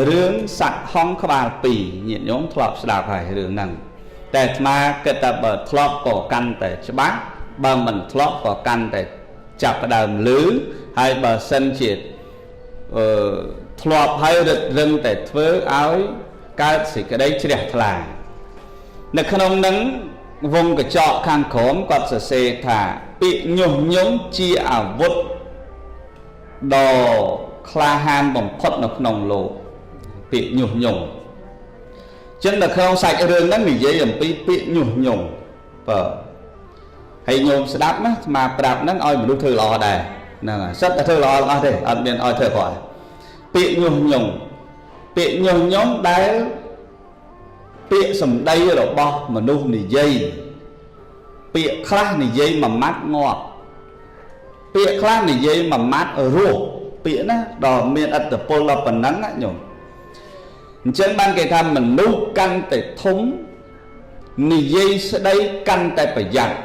រឿងសត្វហង្សក្បាល2ញាតិញោមធ្លាប់ស្ដាប់ហើយរឿងហ្នឹងតែអាត្មាគិតថាបើធ្លាប់ក៏កាន់តែច្បាស់បើមិនធ្លាប់ក៏កាន់តែចាប់ផ្ដើមលឺហើយបើសិនជាអឺធ្លាប់ហើយរឹតរឹងតែធ្វើឲ្យកើតសេចក្តីជ្រះថ្លានៅក្នុងនឹងវងកញ្ចក់ខាងក្រោមគាត់សរសេរថាពាក្យញុះញង់ជាអាវុធដ៏ក្លាហានបំផុតនៅក្នុងលោកពាក្យញុះញង់ចឹងនៅក្នុងសាច់រឿងហ្នឹងនិយាយអំពីពាក្យញុះញង់បើហើយញោមស្ដាប់ណាស្មាប្រាប់ហ្នឹងឲ្យមនុស្សធ្វើល្អដែរហ្នឹងហើយសិតតែធ្វើល្អទាំងអស់ទេអត់មានឲ្យធ្វើក្រក់ពាក្យញុះញង់ពាក្យញុះញង់ដែលពាក្យសម្ដីរបស់មនុស្សនិយាយពាក្យខ្លះនិយាយមួយម៉ាត់ងាប់ពាក្យខ្លះនិយាយមួយម៉ាត់រស់ពាក្យណាដ៏មានឥទ្ធិពលដល់ប៉ុណ្ណឹងណាញោមអញ្ចឹងបានគេថាមនុស្សកាន់តែធំនិយាយស្ដីកាន់តែប្រយ័ត្ន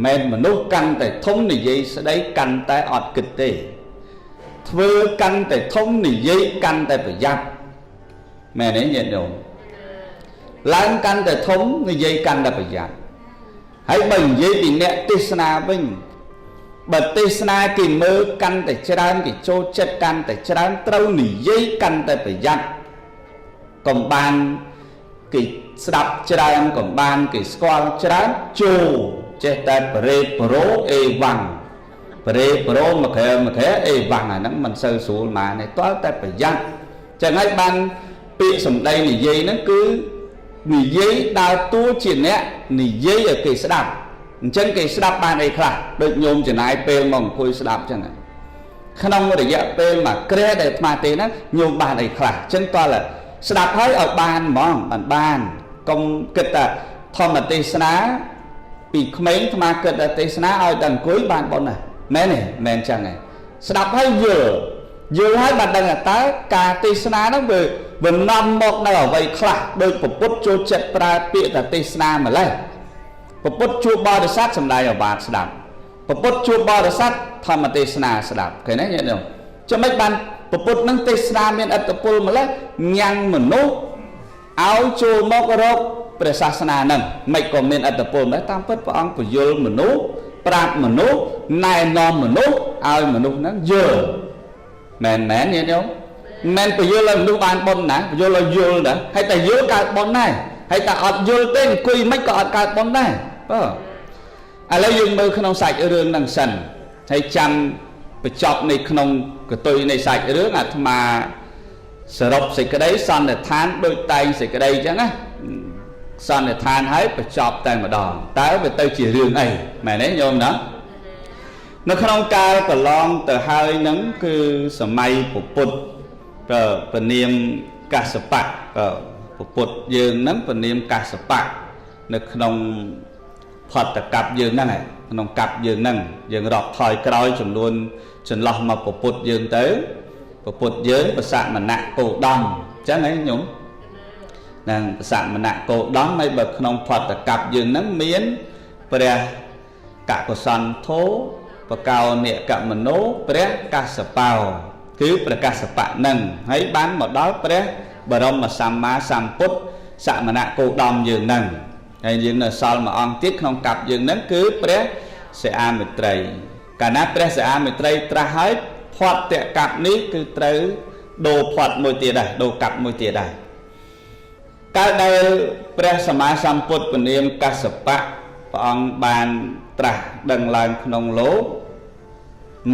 មិនមែនមនុស្សកាន់តែធំនិយាយស្ដីកាន់តែអត់គិតទេធ្វើកាន់តែធំនិយាយកាន់តែប្រយ័ត្នមែនទេញាតិញោមឡើងកាន់តែធំនិយាយកាន់តែប្រយ័ត្នហើយបើនិយាយពីអ្នកទេសនាវិញបើទេសនាគេមើលកាន់តែច្រើនគេចូលចិត្តកាន់តែច្រើនត្រូវនិយាយកាន់តែប្រយ័ត្នកុំបានគេស្ដាប់ច្រើនកុំបានគេស្គាល់ច្រើនចូលចេះតែប្រេប្រូអេវ៉ាំងប្រេប្រូមួយក្រែមួយក្រែអេវ៉ាំងអាហ្នឹងមិនសូវស្រួលម៉ានេះតើតែប្រយ័ត្នចឹងហើយបានពាក្យសម្ដីនិយាយហ្នឹងគឺនិយាយដើរតួជាអ្នកនិយាយឲ្យគេស្ដាប់អញ្ចឹងគេស្ដាប់បានអីខ្លះដូចញោមចំណាយពេលមកអង្គុយស្ដាប់ចឹងក្នុងរយៈពេលមួយក្រែដែលអាត្មាទេហ្នឹងញោមបានអីខ្លះអញ្ចឹងតើស្ដាប់ហើយឲ្យបានហ្មងបានកុំគិតថាធម្មទេសនាពីក្មេងអាត្មាគិតថាទេសនាឲ្យតែអង្គុយបានប៉ុណ្ណាមែនទេមែនចឹងឯងស្ដាប់ហើយយល់យល់ហើយបានដឹងថាតើការទេសនាហ្នឹងវានាំមកនៅអ្វីខ្លះដោយពុទ្ធចូលចិត្តប្រើពាក្យថាទេសនាម្លេះពុទ្ធជួបបរិស័ទសំដែងអបាតស្ដាប់ពុទ្ធជួបបរិស័ទធម្មទេសនាស្ដាប់ឃើញទេញាតិញោមចំណុចបានពុទ្ធនឹងទេសនាមានឥទ្ធិពលម្លេះញ៉ាំងមនុស្សឲ្យចូលមករកព្រះសាសនានឹងមិនក៏មានឥទ្ធិពលម្លេះតាមពិតព្រះអង្គពយល់មនុស្សប្រាប់មនុស្សណែនាំមនុស្សឲ្យមនុស្សហ្នឹងយល់មែនមែនញាតិញោមមិនពយល់ឲ្យមនុស្សបានបុណ្យណាពយល់ឲ្យយល់ណាហើយតែយល់កើតបុណ្យដែរហើយតែអត់យល់ទេអង្គុយមិនក៏អត់កើតបុណ្យដែរបើឥឡូវយើងមើលក្នុងសាច់រឿងហ្នឹងសិនហើយចាំបញ្ចប់នៅក្នុងកតុយនៃសាច់រឿងអាត្មាសរុបសេចក្តីសន្និដ្ឋានដូចតែងសេចក្តីអញ្ចឹងណាសន្និដ្ឋានហើយបញ្ចប់តែម្ដងតើវាទៅជារឿងអីមែនទេញោមណានៅក្នុងកាលកន្លងទៅហើយហ្នឹងគឺសម័យពុទ្ធពនាមកសបៈពុទ្ធយើងហ្នឹងពនាមកសបៈនៅក្នុងផតកັບយើងហ្នឹងក្នុងកັບយើងហ្នឹងយើងរាប់ថយក្រោយចំនួនចន្លោះមកពុទ្ធយើងទៅពុទ្ធយើងប្រសមណៈគោដមអញ្ចឹងហ៎ញោមនឹងប្រសមណៈគោដមហើយបើក្នុងផតកັບយើងហ្នឹងមានព្រះកកុសន្ធោបកោនិកមនោព្រះកសបោគឺព្រះកសបៈនឹងហើយបានមកដល់ព្រះបរមសម្មាសម្ពុទ្ធសមណៈគោដមយើងនឹងហើយយើងនៅសល់មួយអង្គទៀតក្នុងកັບយើងនឹងគឺព្រះសិអាមិត្រីកាលណាព្រះសិអាមិត្រីត្រាស់ហើយផាត់តកັບនេះគឺត្រូវដូរផាត់មួយទៀតដែរដូរកັບមួយទៀតដែរកាលដែលព្រះសម្មាសម្ពុទ្ធពនាមកសបៈព្រះអង្គបានត្រាស់ដឹងឡើងក្នុងលោក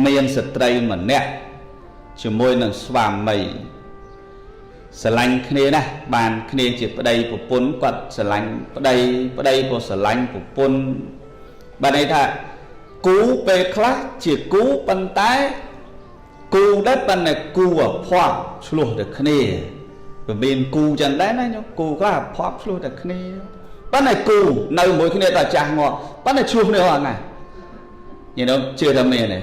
មានស្ត្រីម្នាក់ជាមួយនឹងស្វាមីស្រឡាញ់គ្នាណាស់បានគ្នាជាប្តីប្រពន្ធគាត់ស្រឡាញ់ប្តីប្តីក៏ស្រឡាញ់ប្រពន្ធបានន័យថាគូពេលខ្លះជាគូប៉ុន្តែគូដែរប៉ុន្តែគូអភ័ព្វឆ្លោះតែគ្នាវាមានគូចឹងដែរណាញោមគូខ្លះអភ័ព្វឆ្លោះតែគ្នាប៉ុន្តែគូនៅមួយគ្នាដល់ចាស់ងាប់ប៉ុន្តែឆ្លោះគ្នារាល់ថ្ងៃញោមជឿថាមានទេ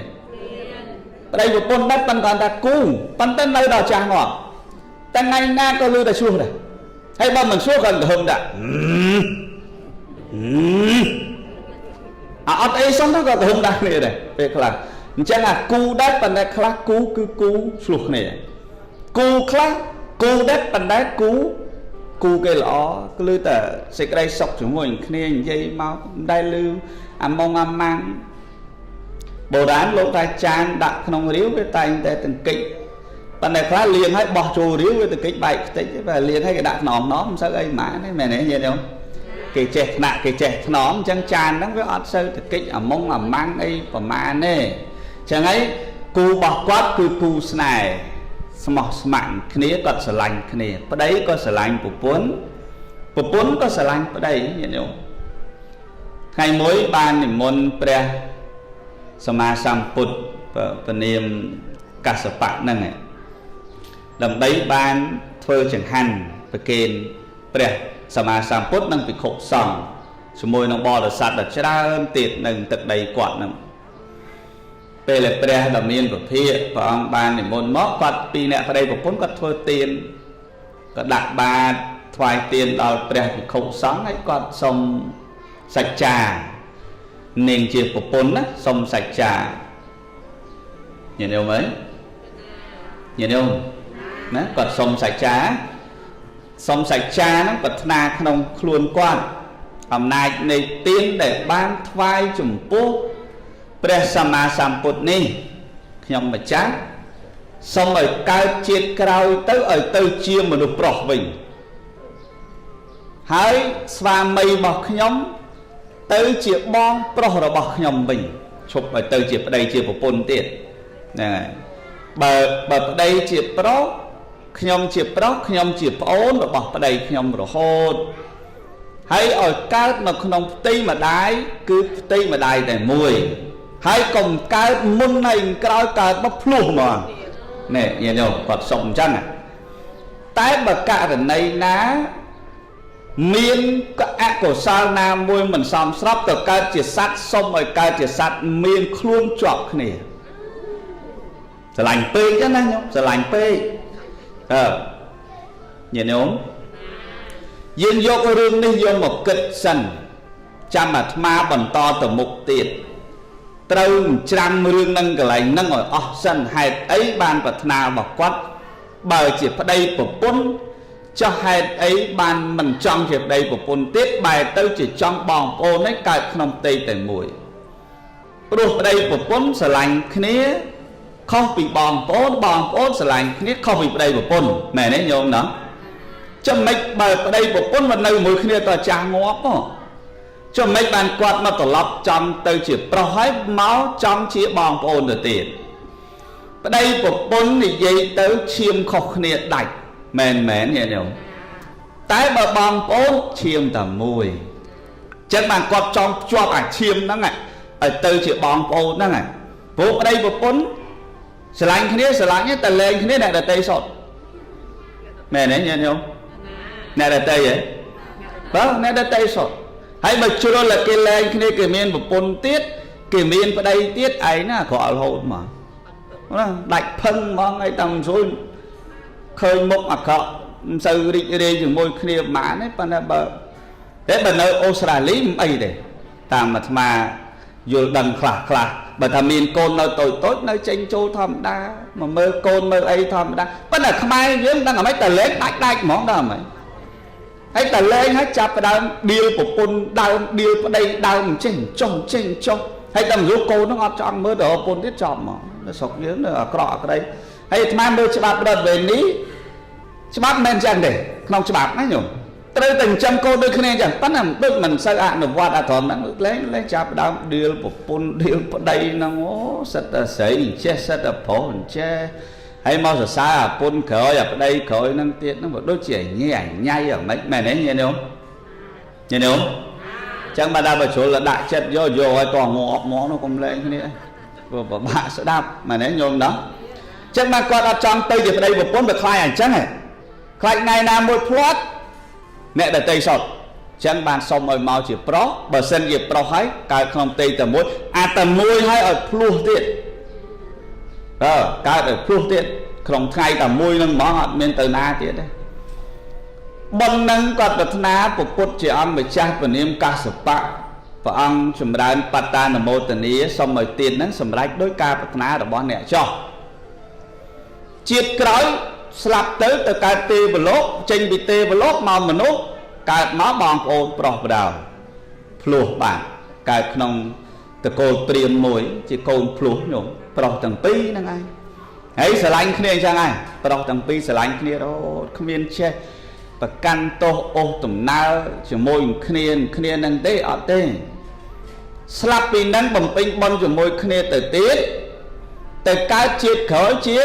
ប្តីប្រពន្ធដែរប៉ុន្តែគាត់ថាគូប៉ុន្តែនៅដល់ចាស់ងាប់តែថ្ងៃណាក៏លឺតែឆ្លោះដែរហើយបើមិនឆ្លោះក៏ក្រហឹមដែរអត់អីសោះទៅក៏ក្រហឹមដែរគ្នាដែរពេលខ្លះអញ្ចឹងអាគូដែរប៉ុន្តែខ្លះគូគឺគូឆ្លោះគ្នាគូខ្លះ គូដែរប៉ុន្តែគូគូគេល្អគឺតែសេចក្តីសុខជាមួយគ្នានិយាយមកមិនដែលលឺអាម៉ងអាម៉ាំងបុរាណលោកថាចានដាក់ក្នុងរាវវាតែងតែទង្គិចប៉ុន្តែខ្លះលាងឲ្យបោះចូលរាវវាទង្គិចបែកខ្ទេចបើលាងឲ្យគេដាក់ថ្នមណមមិនសូវអីហ្មងទេមែនទេញាតិញោមគេចេះថ្នាក់គេចេះថ្នមអញ្ចឹងចានហ្នឹងវាអត់សូវទង្គិចអាម៉ងអាម៉ាំងអីប្រមាណទេអញ្ចឹងហើយគូរបស់គាត់គឺគូស្នេហ៍ស្មោះស្ម័គ្រគ្នាគាត់ស្រឡាញ់គ្នាប្តីក៏ស្រឡាញ់ប្រពន្ធប្រពន្ធក៏ស្រឡាញ់ប្តីញាតិញោមថ្ងៃមួយបាននិមន្តព្រះសម្មាសម្ពុទ្ធពនាមកសបៈហ្នឹងដើម្បីបានធ្វើចង្ហាន់ប្រគេនព្រះសម្មាសម្ពុទ្ធនិងភិក្ខុសង្ឃជាមួយនឹងបរិស័ទដ៏ច្រើនទៀតនៅទឹកដីគាត់ហ្នឹងពេលដែលព្រះដ៏មានពភាកព្រះអង្គបាននិមន្តមកគាត់ពីរអ្នកប្តីប្រពន្ធគាត់ធ្វើទានក៏ដាក់បាតថ្វាយទានដល់ព្រះភិក្ខុសង្ឃហើយគាត់សុំសច្ចានាងជាប្រពន្ធណាសុំសច្ចាញាតិញោមអើយញាតិញោមណាគាត់សុំសច្ចាសុំសច្ចាហ្នឹងប្រាថ្នាក្នុងខ្លួនគាត់អំណាចនៃទានដែលបានថ្វាយចំពោះព្រះសម្មាសម្ពុទ្ធនេះខ្ញុំម្ចាស់សូមឲ្យកើតជាតិក្រោយទៅឲ្យទៅជាមនុស្សប្រុសវិញហើយស្វាមីរបស់ខ្ញុំទៅជាបងប្រុសរបស់ខ្ញុំវិញឈប់ឲ្យទៅជាប្តីជាប្រពន្ធទៀតហ្នឹងហើយបើប្តីជាប្រុសខ្ញុំជាប្រុសខ្ញុំជាប្អូនរបស់ប្តីខ្ញុំរហូតហើយឲ្យកើតនៅក្នុងផ្ទៃម្ដាយគឺផ្ទៃម្ដាយតែមួយហើយកុំកើតមុនហើយក្រោយកើតមកភ្លោះហ្មងនេះញាតិញោមគាត់សុំអញ្ចឹងតែបើករណីណាមានអកុសលណាមួយមិនសមស្របទៅកើតជាសត្វសុំឲ្យកើតជាសត្វមានខ្លួនជាប់គ្នាស្រឡាញ់ពេកណាញោមស្រឡាញ់ពេកអើញាតិញោមយើងយករឿងនេះយកមកគិតសិនចាំអាត្មាបន្តទៅមុខទៀតត្រូវច្រាំរឿងនឹងកន្លែងនឹងឲ្យអស់សិនហេតុអីបានប្រាថ្នារបស់គាត់បើជាប្តីប្រពន្ធចុះហេតុអីបានមិនចង់ជាប្តីប្រពន្ធទៀតបែរទៅជាចង់បងប្អូននេះកើតក្នុងផ្ទៃតែមួយព្រោះប្តីប្រពន្ធស្រឡាញ់គ្នាខុសពីបងប្អូនបងប្អូនស្រឡាញ់គ្នាខុសពីប្តីប្រពន្ធមែនទេញោមណោះចាំមិនបើប្តីប្រពន្ធមកនៅមួយគ្នាតចាស់ងាប់ហ៎ចាំមិនបានគាត់មកត្រឡប់ចង់ទៅជាប្រុសហើយមកចង់ជាបងប្អូនទៅទៀតប្តីប្រពន្ធនិយាយទៅឈាមខុសគ្នាដាច់មែនមែនញាតិញោមតែបើបងប្អូនឈាមតែមួយចឹងបានគាត់ចង់ភ្ជាប់អាឈាមហ្នឹងឲ្យទៅជាបងប្អូនហ្នឹងព្រោះប្តីប្រពន្ធស្រឡាញ់គ្នាស្រឡាញ់តែលែងគ្នាអ្នកដតីសុទ្ធមែនទេញាតិញោមអ្នកដតីហ៎បើអ្នកដតីសុទ្ធហើយបើជ្រុលតែគេលែងគ្នាគេមានប្រពន្ធទៀតគេមានប្តីទៀតឯងណាក្រអល់ហូតមកណាដាច់ផឹងហ្មងឯងតាមស្រួយឃើញមុខអាក្រក់មិនសូវរីករាយជាមួយគ្នាប្រហែលទេប៉ុន្តែបើតែបើនៅអូស្ត្រាលីមិនអីទេតាមអាត្មាយល់ដឹងខ្លះខ្លះបើថាមានកូននៅតូចតូចនៅចេញចូលធម្មតាមកមើលកូនមើលអីធម្មតាប៉ុន្តែខ្មែរយើងដឹងអាម៉េចតែលេងដាច់ដាច់ហ្មងដល់អាម៉េចហើយតែលេងហើយចាប់ផ្ដើមដៀលប្រពន្ធដើមដៀលប្តីដើមចេះចុះចេះចុះហើយតែមនុស្សកូនហ្នឹងអត់ចង់មើលដល់ប្រពន្ធទៀតចប់ហ្មងនៅស្រុកយើងនៅអាក្រក់អាក្តីហើយអាត្មាមើលច្បាប់រដ្ឋវេនេះច្បាប់មិនមែនចឹងទេក្នុងច្បាប់ណាញោមត្រូវតែចិញ្ចឹមកូនដូចគ្នាចឹងប៉ុន្តែដូចមិនសូវអនុវត្តអាត្រង់ហ្នឹងលែងលែងចាប់ដើមដៀលប្រពន្ធដៀលប្តីហ្នឹងអូសិតតែស្រីចេះសិតតែប្រុសចេះហើយមកសរសើរអាពុនក្រោយអាប្តីក្រោយហ្នឹងទៀតហ្នឹងបើដូចជាញ៉ៃញ៉ៃអាម៉េចមែនទេញាតិញោមញាតិញោមចឹងបើដល់បើជ្រុលដាក់ចិត្តយកយកឲ្យតងាប់ហ្មងនោះកុំលែងគ្នាព្រោះពិបាកស្ដាប់មែនទេញោមណោះចឹងបានគាត់អត់ចង់ទៅជាប្តីប្រពន្ធបើខ្លាចអញ្ចឹងហ៎ខ្លាចថ្ងៃណាមួយភ្លាត់អ្នកដតីសុទ្ធចឹងបានសុំឲ្យមកជាប្រុសបើសិនជាប្រុសហើយកើតក្នុងផ្ទៃតែមួយអាតែមួយហើយឲ្យភ្លោះទៀតអើកើតឲ្យភ្លោះទៀតក្នុងថ្ងៃតែមួយនឹងហ្មងអត់មានទៅណាទៀតទេប៉ុណ្ណឹងគាត់ប្រាថ្នាពុទ្ធជាអង្គម្ចាស់ពនាមកសបៈព្រះអង្គចម្រើនបត្តានមោទនាសុំឲ្យទៀតនឹងសម្រេចដោយការប្រាថ្នារបស់អ្នកចោះជាតិក្រោយ ស្លាប់ទៅទៅកើតទេវលោកចេញពីទេវលោកមកមនុស្សកើតមកបងប្អូនប្រុសបដៅភ្លោះបាទកើតក្នុងតកូលព្រាមមួយជាកូនភ្លោះញោមប្រុសទាំងពីរហ្នឹងឯងហើយស្រឡាញ់គ្នាអញ្ចឹងឯងប្រុសទាំងពីរស្រឡាញ់គ្នារហូតគ្មានចេះប្រកាន់ទោសអូសដំណើរជាមួយគ្នាគ្នានឹងទេអត់ទេស្លាប់ពីនឹងបំពេញបុណ្យជាមួយគ្នាទៅទៀតទៅកើតជាតិក្រោយជា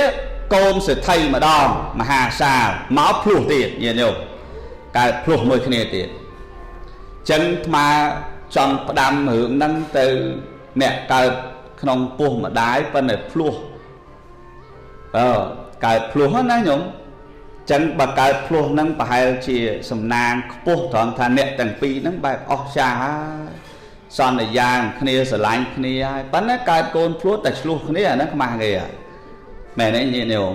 កូនសេដ្ឋីម្ដងមហាសាលមកភ្លោះទៀតញាតិញោមកើតភ្លោះមួយគ្នាទៀតចឹងអាត្មាចង់ផ្ដាំរឿងហ្នឹងទៅអ្នកកើតក្នុងពោះម្ដាយប៉ុន្តែភ្លោះកើតភ្លោះណាញោមចឹងបើកើតភ្លោះហ្នឹងប្រហែលជាសំណាងខ្ពស់ត្រង់ថាអ្នកទាំងពីរហ្នឹងបែបអស់ចាស់ហើយសន្យាគ្នាស្រឡាញ់គ្នាហើយប៉ុន្តែកើតកូនភ្លោះតែឆ្លោះគ្នាអាហ្នឹងខ្មាស់គេហើយមែនទេញាតិញោម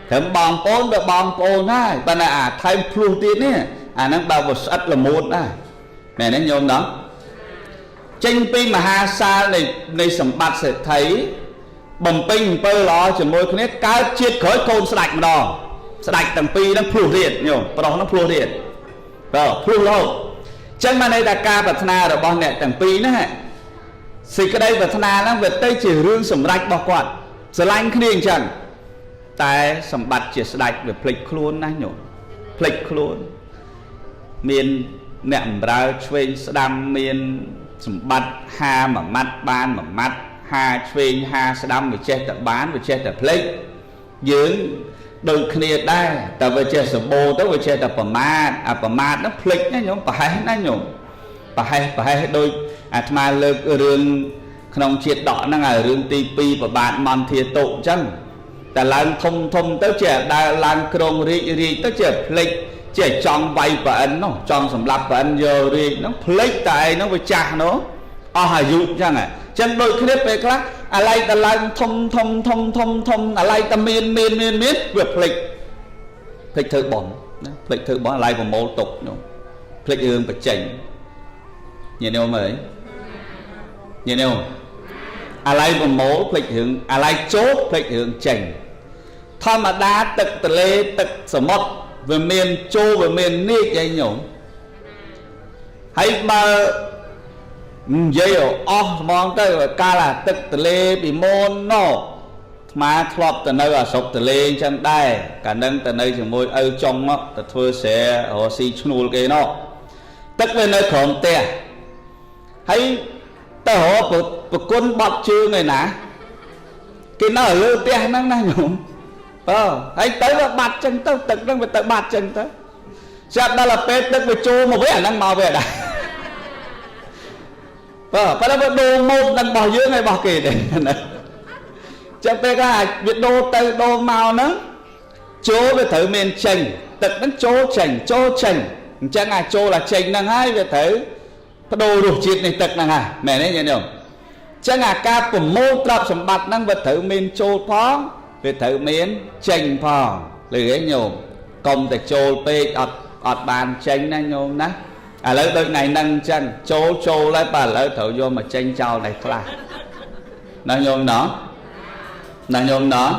ត្រឹមបងប្អូនទៅបងប្អូនហើយប៉ុន្តែអាថែមភ្លោះទៀតនេះអាហ្នឹងបើវាស្អិតល្មួតដែរមែនទេញោមណោះចេញពីមហាសាលនៃសម្បត្តិសេដ្ឋីបំពេញអំពើល្អជាមួយគ្នាកើតជាតិក្រោយកូនស្ដេចម្ដងស្ដេចទាំងពីរហ្នឹងភ្លោះទៀតញោមប្រុសហ្នឹងភ្លោះទៀតបាទភ្លោះរហូតចឹងបានន័យថាការប្រាថ្នារបស់អ្នកទាំងពីរហ្នឹងសេចក្តីប្រាថ្នាហ្នឹងវាទៅជារឿងសម្រេចរបស់គាត់ស្រឡាញ់គ្នាអញ្ចឹងតែសម្បត្តិជាស្ដេចវាភ្លេចខ្លួនណាញោមភ្លេចខ្លួនមានអ្នកបំរើឆ្វេងស្ដាំមានសម្បត្តិហាមួយម៉ាត់បានមួយម៉ាត់ហាឆ្វេងហាស្ដាំវាចេះតែបានវាចេះតែភ្លេចយើងដូចគ្នាដែរតែវាចេះសម្បូរទៅវាចេះតែប្រមាទអាប្រមាទហ្នឹងភ្លេចណាញោមប្រហែសណាញោមប្រហែសដូចអាត្មាលើករឿងក្នុងជាតិដកហ្នឹងអារឿងទី2ប្របាទមន្ធាតុអញ្ចឹងតែឡើងធំធំទៅជាដើរឡើងក្រងរាជរាជទៅជាភ្លេចជាចង់វាយប្រអិននោះចង់សម្លាប់ប្រអិនយករាជហ្នឹងភ្លេចតែឯងហ្នឹងវាចាស់នោះអស់អាយុអញ្ចឹងអញ្ចឹងដូចគ្នាពេលខ្លះអាឡ័យតឡើងធំធំធំធំធំអាឡ័យតមានមានមានមានវាភ្លេចភ្លេចធ្វើបន់ណាភ្លេចធ្វើបន់អាឡ័យប្រមូលទុកនោះភ្លេចរឿងបញ្ចេញញាតិញោមអើយញាតិញោមអាឡ័យប្រមូលភ្លេចរឿងអាឡ័យចូលភ្លេចរឿងចេញធម្មតាទឹកទលេទឹកសមុទ្រវាមានចូលវាមាននាចអីញោមហើយបើនិយាយអស់ហ្មងទៅកាលអាទឹកទលេពីមុនណោអាត្មាធ្លាប់ទៅនៅអាស្រុកទលេអញ្ចឹងដែរកាលនឹងទៅនៅជាមួយឪចុងទៅធ្វើស្រែរកស៊ីឈ្នួលគេណោទឹកវានៅក្រោមផ្ទះហើយទៅរកប្រគុណបត់ជើងឯណាគេនៅលើផ្ទះហ្នឹងណាញោមបើហើយទៅវាបាត់ចឹងទៅទឹកហ្នឹងវាទៅបាត់ចឹងទៅចាប់ដល់ពេលទឹកវាចូលមកវិញអាហ្នឹងមកវិញដែរបើប៉ុន្តែវាដូរម៉ូតនឹងរបស់យើងហើយរបស់គេទេណាចឹងពេលខ្លះវាដូរទៅដូរមកហ្នឹងចូលវាត្រូវមានចេញទឹកហ្នឹងចូលចេញចូលចេញអញ្ចឹងអាចូលអាចេញហ្នឹងហើយវាត្រូវបដូររសជាតិនៃទឹកហ្នឹងហើយមែនទេញាតិញោមចឹងអាការប្រមូលទ្រព្យសម្បត្តិហ្នឹងវាត្រូវមានចូលផងវាត្រូវមានចេញផងឮទេញោមកុំតែចូលពេកអត់បានចេញណាញោមណាឥឡូវដូចថ្ងៃហ្នឹងអញ្ចឹងចូលចូលហើយបាទឥឡូវត្រូវយកមកចេញចោលនេះខ្លះណាញោមណោះណាញោមណោះ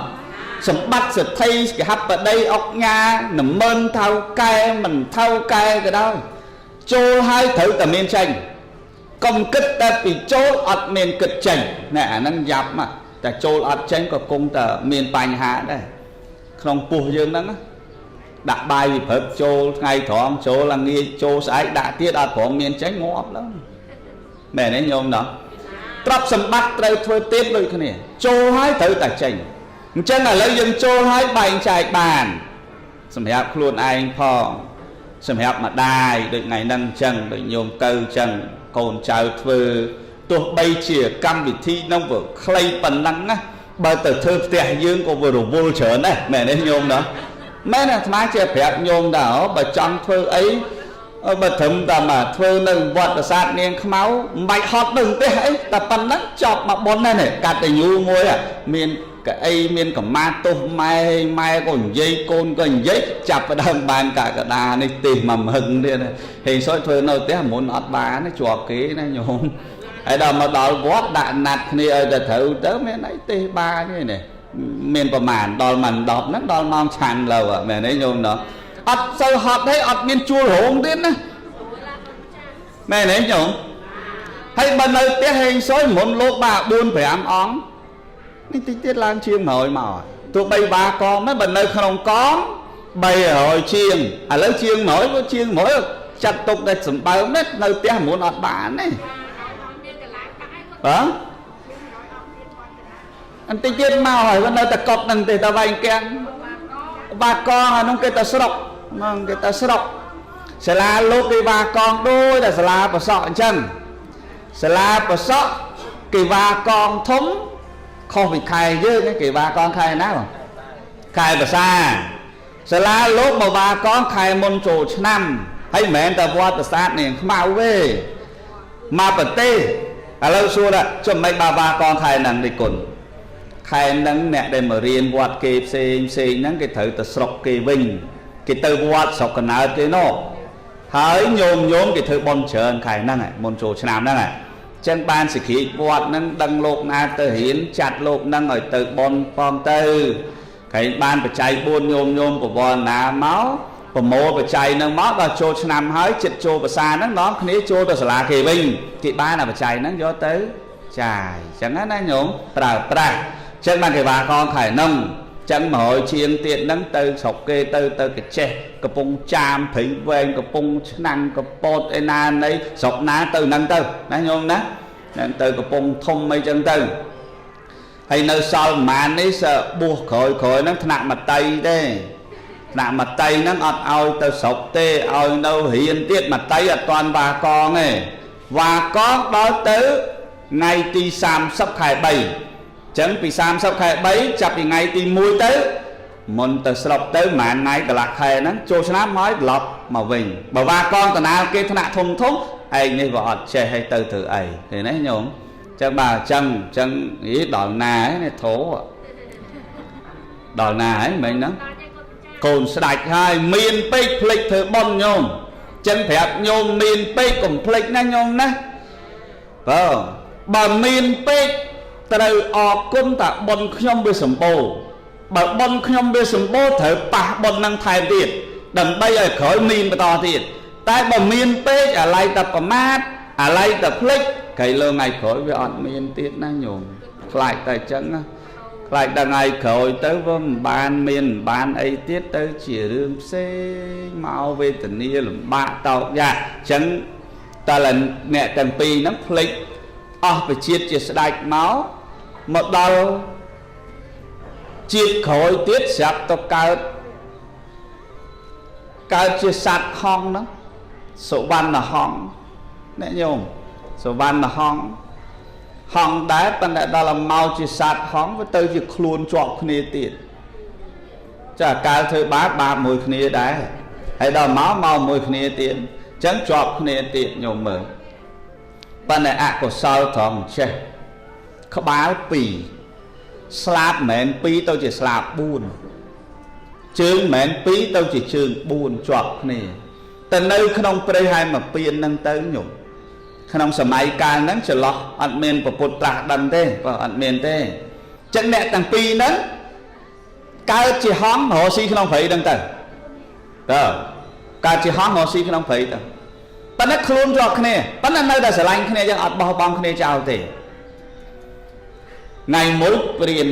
សម្បត្តិសទ្ធិគេហបតីអុកញ៉ានម៉ឺនថៅកែមិនថៅកែក៏ដោយចូលហើយត្រូវតែមានចេញកុំគិតតែពីចូលអត់មានគិតចេញណែអាហ្នឹងយ៉ាប់មកតែចូលអត់ចេញក៏គង់តែមានបញ្ហាដែរក្នុងពោះយើងហ្នឹងដាក់បាយវិព្រឹកចូលថ្ងៃត្រង់ចូលល្ងាចចូលស្អែកដាក់ទៀតអត់ព្រមមានចេញងាប់ឡើងមែនទេញោមណោះទ្រព្យសម្បត្តិត្រូវធ្វើទៀតដូចគ្នាចូលហើយត្រូវតែចេញអញ្ចឹងឥឡូវយើងចូលហើយបែងចែកបានសម្រាប់ខ្លួនឯងផងសម្រាប់ម្ដាយដូចថ្ងៃហ្នឹងអញ្ចឹងដូចញោមកៅអញ្ចឹងកូនចៅធ្វើទោះបីជាកម្មវិធីហ្នឹងវាខ្លីប៉ុណ្ណឹងណាបើទៅធ្វើផ្ទះយើងក៏វារវល់ច្រើនដែរមែនទេញោមណោះមែនអាត្មាជាប្រាប់ញោមដែរបើចង់ធ្វើអីបើត្រឹមតែមកធ្វើនៅវត្តប្រាសាទនាងខ្មៅមិនបាច់ហត់ទៅផ្ទះអីតែប៉ុណ្ណឹងចប់មកប៉ុនដែរនេះកាត់តែយូរមួយមានកៅអីមានកម្មាទោសម៉ែម៉ែក៏និយាយកូនក៏និយាយចាប់ផ្ដើមបានកកដានេះទេសមកមហឹងទៀតហេងសុយធ្វើនៅផ្ទះមុនអត់បានជាប់គេណាញោមហើយដល់មកដល់វត្តដាក់ណាត់គ្នាឲ្យតែត្រូវទៅមានអីទេសបានទេនេះ មានប្រមាណដល់ម៉ោង10ហ្នឹងដល់ម៉ោងឆាន់លើមែនទេញោមណោះអត់សូវហត់ទេអត់មានជួលរោងទៀតណាមែនទេញោមហើយបើនៅផ្ទះហេងសុយមុនលោកបាទ4 5អង្គនេះតិចទៀតឡើងជាង100មកទោះបីបាកងមិនបើនៅក្នុងកង300ជាងឥឡូវជាង100ក៏ជាង100ចាត់ទុកតែសម្បើមនេះនៅផ្ទះមុនអត់បានទេបាទអន្តិចទៀតមកហើយនៅតែកប់នឹងទេតែវែងកាំងបាកងអានោះគេទៅស្រុកហ្នឹងគេទៅស្រុកសាលាលោកគេបាកងដូចតែសាលាប្រសក់អញ្ចឹងសាលាប្រសក់គេវ៉ាកងធំខុសពីខែយើងគេវ៉ាកងខែណាបងខែភាសាសាលាលោកមកវ៉ាកងខែមុនចូលឆ្នាំហើយមិនមែនតែវត្តប្រាសាទនាងខ្មៅទេមកប្រទេសឥឡូវសួរថាចុះមិនបាវ៉ាកងខែហ្នឹងនេះគុណខែហ្នឹងអ្នកដែលមករៀនវត្តគេផ្សេងផ្សេងហ្នឹងគេត្រូវទៅស្រុកគេវិញគេទៅវត្តស្រុកកណើតគេនោះហើយញោមញោមគេធ្វើបុណ្យច្រើនខែហ្នឹងមុនចូលឆ្នាំហ្នឹងចឹងបានសិក្ខីវត្តហ្នឹងដឹងលោកណាទៅរៀនចាត់លោកហ្នឹងឲ្យទៅបុណ្យផងទៅគេបានបច្ច័យ4ញោមញោមបវរណាមកប្រមូលបច្ច័យហ្នឹងមកដល់ចូលឆ្នាំហើយចិត្តចូលភាសាហ្នឹងនាំគ្នាចូលទៅសាលាគេវិញគេបានអាបច្ច័យហ្នឹងយកទៅចាយចឹងណាញោមប្រើប្រាស់ចឹងបានគេបាកងខែហ្នឹងចឹង100ជាងទៀតហ្នឹងទៅស្រុកគេទៅទៅកចេះកំពង់ចាមព្រៃវែងកំពង់ឆ្នាំងកពតឯណានៃស្រុកណាទៅហ្នឹងទៅណាញោមណាហ្នឹងទៅកំពង់ធំអីចឹងទៅហើយនៅសល់ប្រហែលនេះបួសក្រោយក្រោយហ្នឹងថ្នាក់មតីទេថ្នាក់មតីហ្នឹងអត់ឲ្យទៅស្រុកទេឲ្យនៅរៀនទៀតមតីអត់ទាន់វ៉ាកងទេវ៉ាកងដល់ទៅថ្ងៃទី30ខែ3ចឹងពី30ខែ3ចាប់ពីថ្ងៃទី1ទៅមុនទៅស្រុកទៅប្រហែលថ្ងៃកន្លះខែហ្នឹងចូលឆ្នាំហើយត្រឡប់មកវិញបើវ៉ាកងតាណាគេថ្នាក់ធំធំឯងនេះវាអត់ចេះឲ្យទៅធ្វើអីឃើញទេញោមចឹងបាទចឹងចឹងអីដល់ណាហើយនេះធោដល់ណាហើយមិញហ្នឹងកូនស្ដាច់ហើយមានពេកភ្លេចធ្វើបុណ្យញោមចឹងប្រាប់ញោមមានពេកកុំភ្លេចណាញោមណាបើបើមានពេកត្រូវអរគុណតាបុណ្យខ្ញុំវាសម្បូរបើបុណ្យខ្ញុំវាសម្បូរត្រូវប៉ះបុណ្យនឹងថែមទៀតដើម្បីឲ្យក្រោយមានបន្តទៀតតែបើមានពេកអាឡ័យតែប្រមាទអាឡ័យតែភ្លេចក្រៃលើថ្ងៃក្រោយវាអត់មានទៀតណាញោមខ្លាចតែអញ្ចឹងណាខ្លាចដល់ថ្ងៃក្រោយទៅវាមិនបានមានមិនបានអីទៀតទៅជារឿងផ្សេងមកវេទនាលំបាកតោកយ៉ាកអញ្ចឹងតើអ្នកទាំងពីរហ្នឹងភ្លេចអស់ប្រជាតិជាស្ដេចមកមកដល់ជាតិក្រោយទៀតស្រាប់ទៅកើតកើតជាសត្វហង្សហ្នឹងសុវណ្ណហង្សអ្នកញោមសុវណ្ណហង្សហង្សដែរប៉ុន្តែដល់មកជាសត្វហង្សវាទៅជាខ្លួនជាប់គ្នាទៀតចាកាលធ្វើបាបបាបមួយគ្នាដែរហើយដល់មកមកមួយគ្នាទៀតអញ្ចឹងជាប់គ្នាទៀតញោមមើលប៉ុន្តែអកុសលត្រង់ចេះក្បាល2ស្លាបមិនមែន2ទៅជាស្លាប4ជើងមិនមែន2ទៅជាជើង4ជាប់គ្នាតែនៅក្នុងព្រៃហើយមកពៀនហ្នឹងទៅញោមក្នុងសម័យកាលហ្នឹងចន្លោះអត់មានពុទ្ធត្រាស់ដឹងទេបើអត់មានទេចឹងអ្នកទាំងពីរហ្នឹងកើតជាហង្សរកស៊ីក្នុងព្រៃហ្នឹងទៅតើកើតជាហង្សរកស៊ីក្នុងព្រៃទៅប៉ុន្តែខ្លួនជាប់គ្នាប៉ុន្តែនៅតែស្រឡាញ់គ្នាចឹងអត់បោះបង់គ្នាចោលទេថ្ងៃមួយព្រាន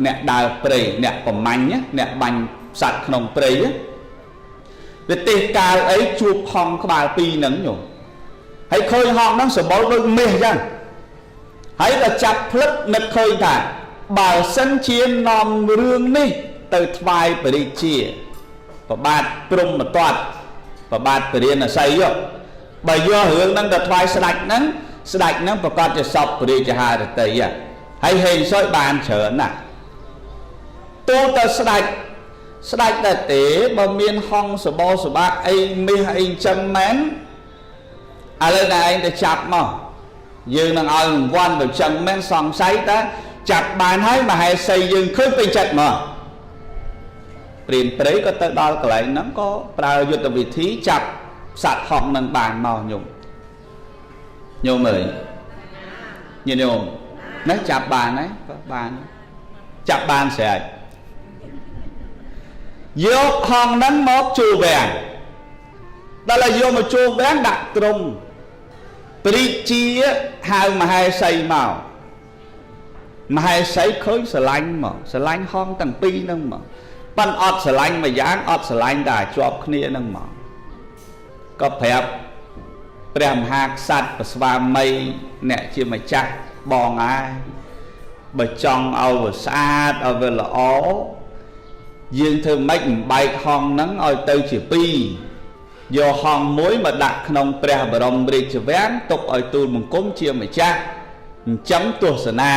អ្នកដើរព្រៃអ្នកប្រមាញ់អ្នកបាញ់សត្វក្នុងព្រៃវាទេសកាលអីជួបហង្សក្បាលពីរហ្នឹងញោមហើយឃើញហង្សហ្នឹងសម្បុរដូចមាសអញ្ចឹងហើយក៏ចាប់ផ្លឹកនឹកឃើញថាបើសិនជានាំរឿងនេះទៅថ្វាយព្រះរាជាប្របាទព្រហ្មទត្តប្របាទពរាណសីបើយករឿងហ្នឹងទៅថ្វាយស្ដេចហ្នឹងស្ដេចហ្នឹងប្រកាសជាសពព្រះរាជហារតីហើយហេងសុយបានច្រើនណាស់ទូទៅស្ដេចស្ដេចតែទេបើមានហង្សសបោសបាក់អីមាសអីចឹងមែនឥឡូវតែឯងទៅចាប់មកយើងនឹងឲ្យរង្វាន់ទៅចឹងមែនសង្ស័យតើចាប់បានហើយមហេសីយើងឃើញពេញចិត្តមកព្រានព្រៃក៏ទៅដល់កន្លែងហ្នឹងក៏ប្រើយុទ្ធវិធីចាប់សត្វហង្សនឹងបានមកញោមញោមអើយញាតិញោមណាចាប់បានហើយបាន ចាប់បានស្រេចយកហងហ្នឹងមកជួវាំងដល់ឲ្យយកមកជួវាំងដាក់ត្រង់ព្រិជាហៅមហេសីមកមហេសីឃើញស្រឡាញ់មកស្រឡាញ់ហងទាំងពីរហ្នឹងមកប៉ិនអត់ស្រឡាញ់មួយយ៉ាងអត់ស្រឡាញ់តែជាប់គ្នាហ្នឹងមកក៏ប្រាប់ព្រះមហាក្សត្រព្រះស្វាមីអ្នកជាម្ចាស់បងឯងបើចង់ឲ្យវាស្អាតឲ្យវាល្អយើងធ្វើម៉េចបំបែកហងហ្នឹងឲ្យទៅជាពីរយកហងមួយមកដាក់ក្នុងព្រះបរមរាជវាំងទុកឲ្យទូលបង្គំជាម្ចាស់ចិញ្ចឹមទស្សនា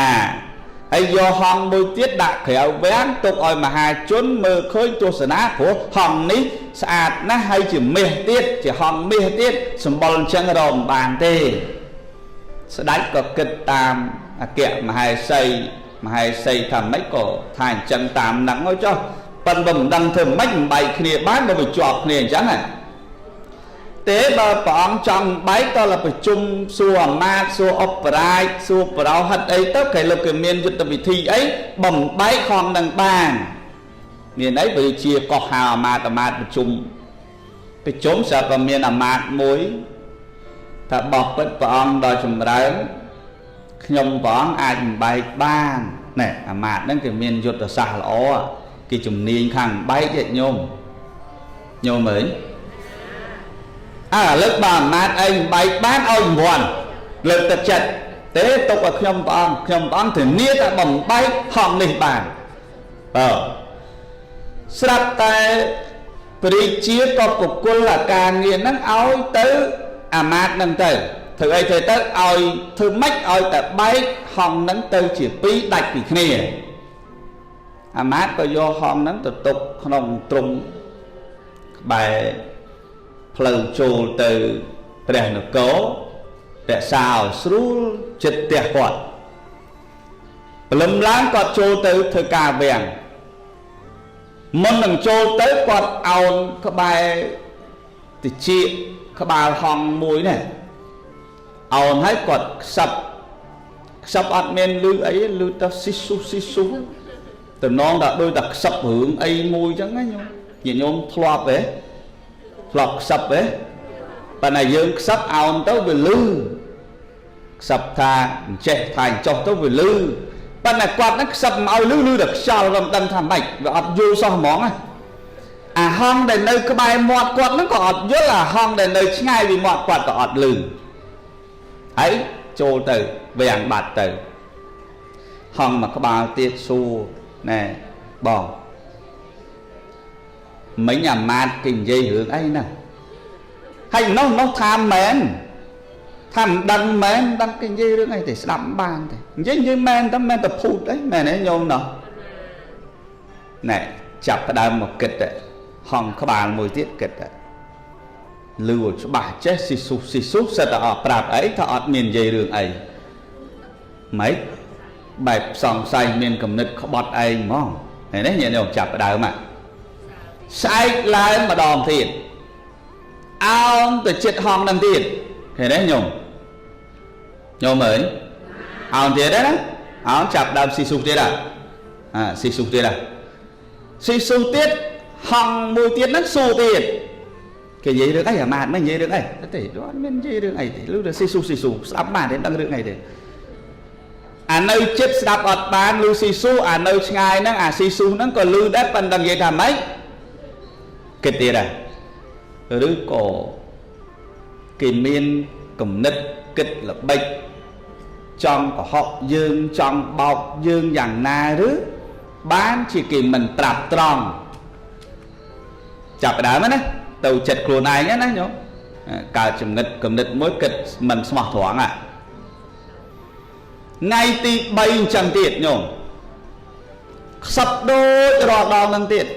ហើយយកហងមួយទៀតដាក់ក្រៅវាំងទុកឲ្យមហាជនមើលឃើញទស្សនាព្រោះហងនេះស្អាតណាស់ហើយជាមាសទៀតជាហងមាសទៀតសម្បុរអញ្ចឹងរកមិនបានទេស្ដេចក៏គិតតាមអគ្គមហេសីមហេសីថាម៉េចក៏ថាអញ្ចឹងតាមហ្នឹងហើយចុះប៉ិនបើមិនដឹងធ្វើម៉េចបំបែកគ្នាបានបើវាជាប់គ្នាអញ្ចឹងណាទេបើព្រះអង្គចង់បែកតើប្រជុំសួរអាមាត្យសួរអបរាជសួរបរោហិតអីទៅគេលោកគេមានយុទ្ធវិធីអីបំបែកហងនឹងបានមានអីបើជាកោះហៅអាមាត្យអាមាត្យប្រជុំប្រជុំស្រាប់តែមានអាមាត្យមួយថាបោះពិតព្រះអង្គដល់ចម្រើនខ្ញុំព្រះអង្គអាចបំបែកបានណែអាមាត្យហ្នឹងគេមានយុទ្ធសាស្ត្រល្អគេជំនាញខាងបែកទេញោមញោមអើយអើឥឡូវបើអាមាត្យឯងបែកបានឲ្យរង្វាន់លើកទឹកចិត្តទេទុកឲ្យខ្ញុំព្រះអង្គខ្ញុំព្រះអង្គធានាថាបំបែកហងនេះបានបើស្រាប់តែព្រះជាក៏បកគលអាការងារហ្នឹងឲ្យទៅអាមាត្យហ្នឹងទៅធ្វើអីធ្វើទៅឲ្យធ្វើម៉េចឲ្យតែបែកហងហ្នឹងទៅជាពីរដាច់ពីគ្នាអាមាត្យក៏យកហងហ្នឹងទៅទុកក្នុងទ្រុងក្បែរផ្លូវចូលទៅព្រះនគររក្សាឲ្យស្រួលចិត្តផ្ទះគាត់ព្រលឹមឡើងគាត់ចូលទៅធ្វើការវាំងមុននឹងចូលទៅគាត់អោនក្បែរតិចក្បាលហងមួយនេះអោនហើយគាត់ខ្សឹបខ្សឹបអត់មានលឺអីលឺតែស៊ីស៊ូស៊ីស៊ូតំណងតែដូចតែខ្សឹបរឿងអីមួយចឹងណាញោមញាតិញោមធ្លាប់ទេធ្លាប់ខ្សឹបទេប៉ុន្តែយើងខ្សឹបអោនទៅវាលឺខ្សឹបថាអញ្ចេះថាអញ្ចោះទៅវាលឺប៉ុន្តែគាត់ហ្នឹងខ្សឹបមិនឲ្យលឺលឺតែខ្យល់វាមិនដឹងថាម៉េចវាអត់យល់សោះហ្មងណាអាហងដែលនៅក្បែរមាត់គាត់ហ្នឹងក៏អត់យល់អាហងដែលនៅឆ្ងាយពីមាត់គាត់ក៏អត់លឺហើយចូលទៅវាំងបាត់ទៅហងមួយក្បាលទៀតសួរណែបងមិញអាមាត្យគេនិយាយរឿងអីណាហើយនោះថាមែនថាមិនដឹងមែនដឹងគេនិយាយរឿងអីទេស្ដាប់មិនបានទេនិយាយមែនតែមែនតែភូតអីមែនទេញោមណោះណែចាប់ផ្ដើមមកគិតហងក្បាលមួយទៀតគិតលឺច្បាស់ចេះស៊ីស៊ូស៊ីស៊ូសិតតែអត់ប្រាប់អីថាអត់មាននិយាយរឿងអីម៉េចបែបសង្ស័យមានគំនិតក្បត់ឯងហ្មងហើយនេះញាតិញោមចាប់ផ្ដើមស្អែកឡើងម្ដងទៀតអោនទៅចិត្តហងនឹងទៀតឃើញទេញោមញោមអើយអោនទៀតណាអោនចាប់ដើមស៊ីស៊ូទៀតអាស៊ីស៊ូទៀតស៊ីស៊ូទៀតហងមួយទៀតហ្នឹងស៊ូទៀតគេនិយាយរឿងអីអាមាត្យមិននិយាយរឿងអីទេអត់មាននិយាយរឿងអីទេលឺតែស៊ីស៊ូស៊ីស៊ូស្ដាប់បានទេដឹងរឿងអីទេអានៅចិត្តស្ដាប់អត់បានលឺស៊ីស៊ូអានៅឆ្ងាយហ្នឹងអាស៊ីស៊ូហ្នឹងក៏លឺដែរប៉ុន្តែនិយាយថាម៉េចគិតទៀតដែរឬក៏គេមានគំនិតគិតល្បិចចង់កុហកយើងចង់បោកយើងយ៉ាងណាឬបានជាគេមិនប្រាប់ត្រង់ចាប់ដើមណាទៅចិត្តខ្លួនឯងណាញោមកើតចំណិតគំនិតមួយគិតមិនស្មោះត្រង់ថ្ងៃទី3អញ្ចឹងទៀតញោមខ្សឹបដូចរាល់ដងនឹងទៀត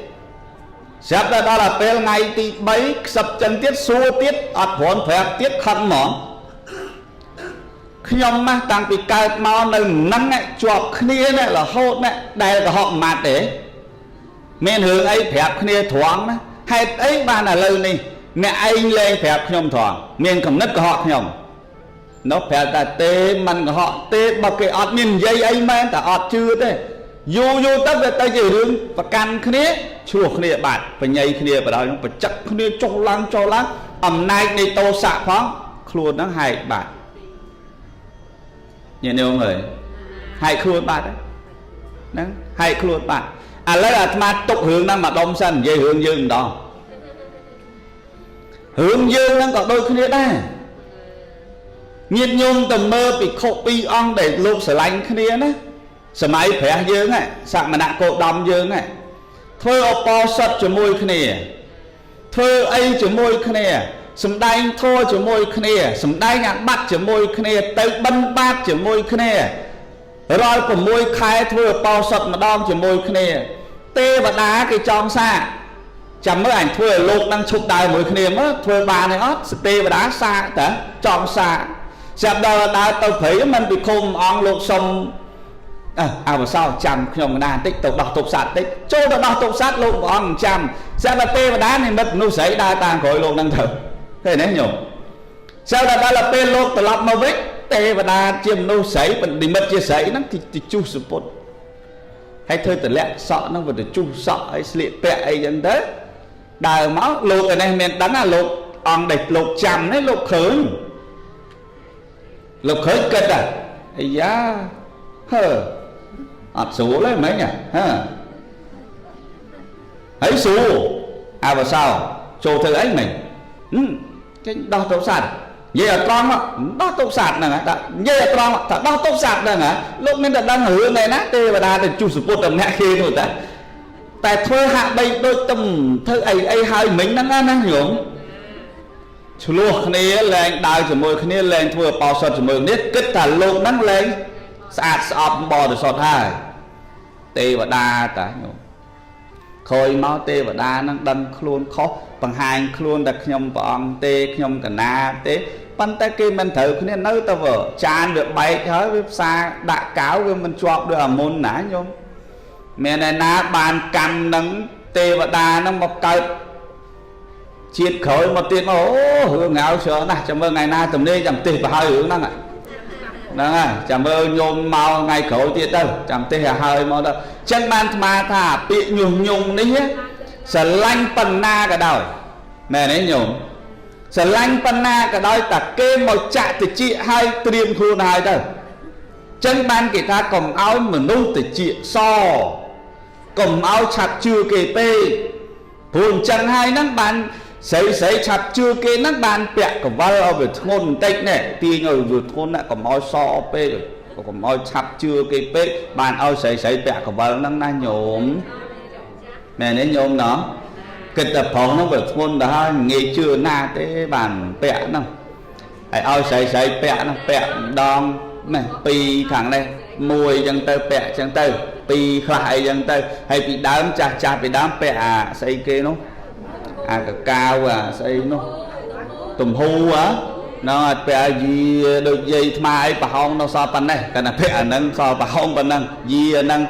ស្រាប់តែដល់ដល់ពេលថ្ងៃទី3ខ្សឹបចឹងទៀតសួរទៀតអត់ព្រមប្រាប់ទៀតខឹងហ្មងខ្ញុំណាស់តាំងពីកើតមកនៅនឹងជាប់គ្នាណារហូតណាដែលកុហកម៉ាត់ទេមានរឿងអីប្រាប់គ្នាត្រង់ណាហេតុអីបានឥឡូវនេះអ្នកឯងលែងប្រាប់ខ្ញុំត្រង់មានគំនិតកុហកខ្ញុំនោះប្រាប់តែទេមិនកុហកទេបើគេអត់មាននិយាយអីមែនតែអត់ជឿទេ យូរយូរទៅវាទៅជារឿងប្រកាន់គ្នាឆ្លោះគ្នាបាត់បញ្ញាគ្នាបដ ாய் បច្ចឹកគ្នាចុះឡើងចុះឡើងអំណាចនៃតោសៈផងខ្លួនហ្នឹងហែកបាត់ញាតិញោមអើយហែកខ្លួនបាត់ហ្នឹងហែកខ្លួនបាត់ឥឡូវអាត្មាទុករឿងហ្នឹងមកដុំសិននិយាយរឿងយើងម្ដងរឿងយើងហ្នឹងក៏ដូចគ្នាដែរញាតិញោមទៅមើលភិក្ខុពីរអង្គដែលលោកស្រឡាញ់គ្នាណាសម័យព្រះយើងសមណៈគោតមយើងធ្វើឧបោសថជាមួយគ្នាធ្វើអីជាមួយគ្នាសំដែងធម៌ជាមួយគ្នាសំដែងអាបត្តិជាមួយគ្នាទៅបិណ្ឌបាតជាមួយគ្នារាល់6ខែធ្វើឧបោសថម្ដងជាមួយគ្នាទេវតាគេចងសាកចាំមើលអញធ្វើឲ្យលោកនឹងឈប់ដើរមួយគ្នាមើលធ្វើបានទេអត់ទេវតាសាកតាចងសាកស្រាប់ដល់ដើរទៅព្រៃមិនពិឃុំអង្គលោកសុំអវសោចាំខ្ញុំកណាបន្តិចទៅដោះទប់សัตว์តិចចូលទៅដោះទប់សัตว์លោកព្រះអង្គចាំស្រាប់តែទេវតានិមិត្តមនុស្សស្រីដើរតាមក្រោយលោកនឹងទៅឃើញទេញោមស្រាប់តែដល់ពេលលោកត្រឡប់មកវិញទេវតាជាមនុស្សស្រីនិមិត្តជាស្រីហ្នឹងទៅជុះសពុតហើយធ្វើតម្លាក់សក់ហ្នឹងវាទៅជុះសក់ហើយស្លៀកពាក់អីចឹងទៅដើរមកលោកឯនេះមានដឹងណាលោកអង្គដែលលោកចាំនេះលោកឃើញលោកឃើញគិតអាយ៉ាហឺអត់ស្រួលទេមិញហ៎ហើយស្រួលអវសោចូលធ្វើអីមិញគេដោះទប់សัตว์និយាយឲ្យត្រង់មកដោះទប់សัตว์ហ្នឹងដាក់និយាយឲ្យត្រង់ថាដោះទប់សัตว์ហ្នឹងលោកមានតែដឹងរឿងឯណាទេវតាទៅជុះសពុតតែម្នាក់គេនោះតាតែធ្វើហាក់បីដូចទំធ្វើអីអីហើយមិញហ្នឹងណាញោមឆ្លោះគ្នាលែងដើរជាមួយគ្នាលែងធ្វើអបោសុតជាមួយគ្នាគិតថាលោកហ្នឹងលែងស្អាតស្អប់បរិសុទ្ធហើយទេវតាតាញោមក្រោយមកទេវតាហ្នឹងដឹងខ្លួនខុសបង្ហាញខ្លួនតែខ្ញុំព្រះអង្គទេខ្ញុំកណាទេប៉ុន្តែគេមិនត្រូវគ្នានៅតែចានវាបែកហើយវាផ្សារដាក់កៅវាមិនជាប់ដូចអាមុនណាញោមមានឯណាបានកម្មនឹងទេវតាហ្នឹងមកកើតជាតិក្រោយមកទៀតមកអូរឿងងៅច្រើនណាស់ចាំមើលថ្ងៃណាទំនេរចាំទេសប្រហើយរឿងហ្នឹងហ្នឹងហើយចាំមើលញោមមកថ្ងៃក្រោយទៀតទៅចាំទេសឲ្យហើយមកទៅចឹងបានអាត្មាថាពាក្យញុះញង់នេះស្រឡាញ់ប៉ុណ្ណាក៏ដោយមែនទេញោមស្រឡាញ់ប៉ុណ្ណាក៏ដោយតែគេមកចាក់តិចឲ្យត្រៀមខ្លួនហើយទៅចឹងបានគេថាកុំឲ្យមនុស្សតិចសកុំឲ្យឆាប់ជឿគេពេកព្រោះអញ្ចឹងហើយហ្នឹងបានស្រីស្រីឆាប់ជឿគេហ្នឹងបានពាក់កវលឲ្យវាធ្ងន់បន្តិចនេះទាញឲ្យវាធ្ងន់ណាកុំឲ្យសពេកកុំឲ្យឆាប់ជឿគេពេកបានឲ្យស្រីស្រីពាក់កវលហ្នឹងណាញោមមែនទេញោមណោះគិតតែប្រុសហ្នឹងវាធ្ងន់ទៅហើយងាយជឿណាទេបានពាក់ហ្នឹងហើយឲ្យស្រីស្រីពាក់ហ្នឹងពាក់ម្ដងនេះពីរខាងនេះមួយអញ្ចឹងទៅពាក់អញ្ចឹងទៅពីរខ្លះអីអញ្ចឹងទៅហើយពីដើមចាស់ចាស់ពីដើមពាក់អាស្អីគេនោះអាកាកាវអាស្អីនោះទំហូហ៎ហ្នឹងអត់ពាក់យាដូចយាយថ្មអីប្រហោងនៅសល់ប៉ុណ្ណេះកាលណាពាក់អាហ្នឹងសល់ប្រហោងប៉ុណ្ណឹងយាហ្នឹង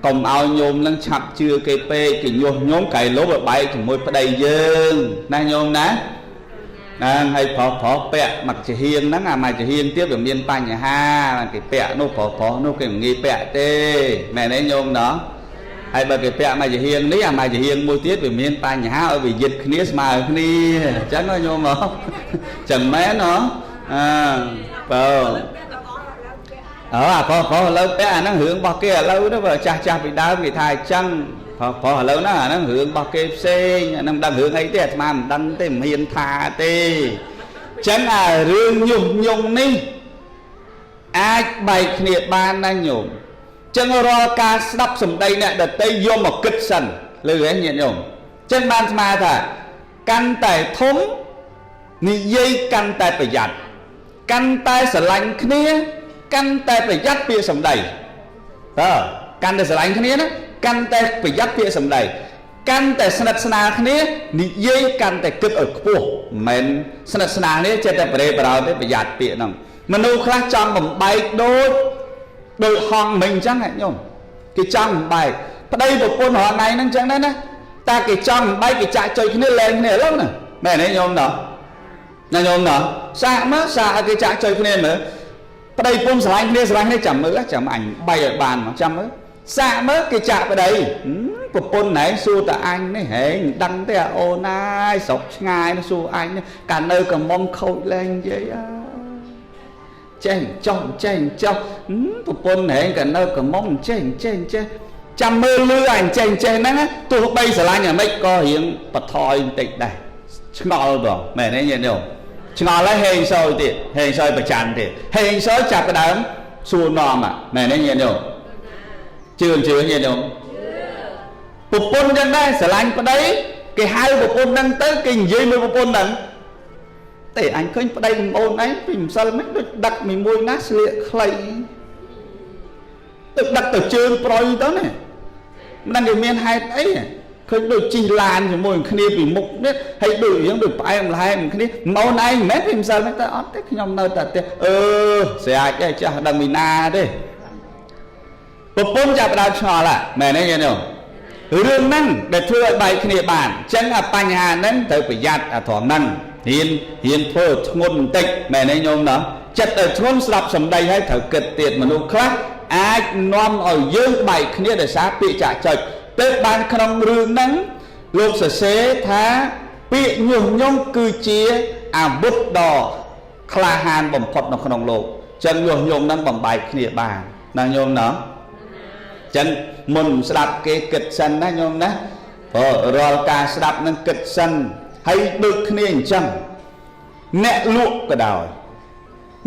កុំឲ្យញោមហ្នឹងឆាប់ជឿគេពេកគេញុះញង់កែលោបឲ្យបែកជាមួយប្តីយើងណាញោមណាហ្នឹងហើយប្រុសប្រុសពាក់មកជាហៀងហ្នឹងអាមកជាហៀងទៀតវាមានបញ្ហាគេពាក់នោះប្រុសប្រុសនោះគេមិនងាយពាក់ទេមែនទេញោមណោះហើយបើគេពាក់មកជាហៀងនេះអាមកជាហៀងមួយទៀតវាមានបញ្ហាឲ្យវាយិតគ្នាស្មើគ្នាអញ្ចឹងញោមហ៎ចឹងមែនហ៎អើបើអើអាប្រុសប្រុសឥឡូវពាក់អាហ្នឹងរឿងរបស់គេឥឡូវទៅបើចាស់ចាស់ពីដើមគេថាអញ្ចឹងប្រុសប្រុសឥឡូវហ្នឹងអាហ្នឹងរឿងរបស់គេផ្សេងអាហ្នឹងមិនដឹងរឿងអីទេអាត្មាមិនដឹងទេមិនហ៊ានថាទេអញ្ចឹងអារឿងញុះញង់នេះអាចបែកគ្នាបានណាញោមចឹងរាល់ការស្ដាប់សម្ដីអ្នកដតីយកមកគិតសិនឮហ៎ញាតិញោមចឹងបានស្មាថាកាន់តែធំនិយាយកាន់តែប្រយ័ត្នកាន់តែស្រឡាញ់គ្នាកាន់តែប្រយ័ត្នពាក្យសម្ដីតើកាន់តែស្រឡាញ់គ្នាណាកាន់តែប្រយ័ត្នពាក្យសម្ដីកាន់តែស្និទ្ធស្នាលគ្នានិយាយកាន់តែគិតឲ្យខ្ពស់មិនមែនស្និទ្ធស្នាលនេះចេះតែប្រេប្រោទេប្រយ័ត្នពាក្យហ្នឹងមនុស្សខ្លះចង់បំបែកដូចហងមិញអញ្ចឹងញោមគេចង់បំបែកប្តីប្រពន្ធរាល់ថ្ងៃហ្នឹងអញ្ចឹងដែរណាតែគេចង់បំបែកគេចាក់ចុយគ្នាលែងគ្នាឥឡូវណាមែនទេញោមណោះណាញោមណោះសាកមើលសាកឲ្យគេចាក់ចុយគ្នាមើលប្តីប្រពន្ធស្រឡាញ់គ្នាស្រឡាញ់គ្នាចាំមើលចាំអញបែកឲ្យបានមកចាំមើល សាកមើលគេចាក់ប្តីប្រពន្ធណែសួរតែអញនេះហែងមិនដឹងទេអាអូនណាយស្រុកឆ្ងាយសួរអញនេះកាលនៅកំមុំខូចលែងនិយាយអើចេះចោះចេះចោះប្រពន្ធហែងក៏នៅកំមុំចេះចេះចេះចាំមើលលឺអញចេះចេះហ្នឹងទោះបីស្រឡាញ់យ៉ាងម៉េចក៏រៀងបថយបន្តិចដែរឆ្ងល់បងមែនទេញាតិញោមឆ្ងល់ហើយហេងសយទៀតហេងសយប្រច័នទៀតហេងសយចាប់ផ្ដើមសួរនាំមែនទេញាតិញោមជឿជឿញាតិញោមប្រពន្ធយ៉ាងដែរស្រឡាញ់ប្តីគេហៅប្រពន្ធហ្នឹងទៅគេនិយាយមួយប្រពន្ធហ្នឹងទេអញឃើញប្តីបងអូនឯងពីម្សិលមិញដូចដឹកមួយមួយណាស្លៀកខ្លីទៅដឹកទៅជើងប្រយទៅណាមិនដឹងគេមានហេតុអីឃើញដូចជិះឡានជាមួយគ្នាពីមុខនេះហើយដូចរៀងដូចផ្អែមល្ហែមគ្នាបងអូនឯងមិនមែនពីម្សិលមិញទៅអត់ទេខ្ញុំនៅតែផ្ទះអឺស្រាច់ឯងចាស់ដឹងពីណាទេប្រពន្ធចាប់ដើមឆ្ងល់មែនទេញាតិញោមរឿងហ្នឹងដែលធ្វើឲ្យបែកគ្នាបានអញ្ចឹងអាបញ្ហាហ្នឹងត្រូវប្រយ័ត្នអាត្រង់ហ្នឹងរៀនរៀនធ្វើធ្ងន់បន្តិចមែនទេញោមណោះចិត្តឲ្យធ្ងន់ស្ដាប់សម្ដីហើយត្រូវគិតទៀតមនុស្សខ្លះអាចនាំឲ្យយើងបែកគ្នាដោយសារពាក្យចាក់ចុចទើបបានក្នុងរឿងហ្នឹងលោកសរសេរថាពាក្យញុះញង់គឺជាអាវុធដ៏ក្លាហានបំផុតនៅក្នុងលោកចឹងញុះញង់ហ្នឹងបំបែកគ្នាបានណាញោមណោះចឹងមុនស្ដាប់គេគិតសិនណាញោមណាព្រោះរាល់ការស្ដាប់នឹងគិតសិនហើយដូចគ្នាអញ្ចឹងអ្នកលក់ក៏ដោយ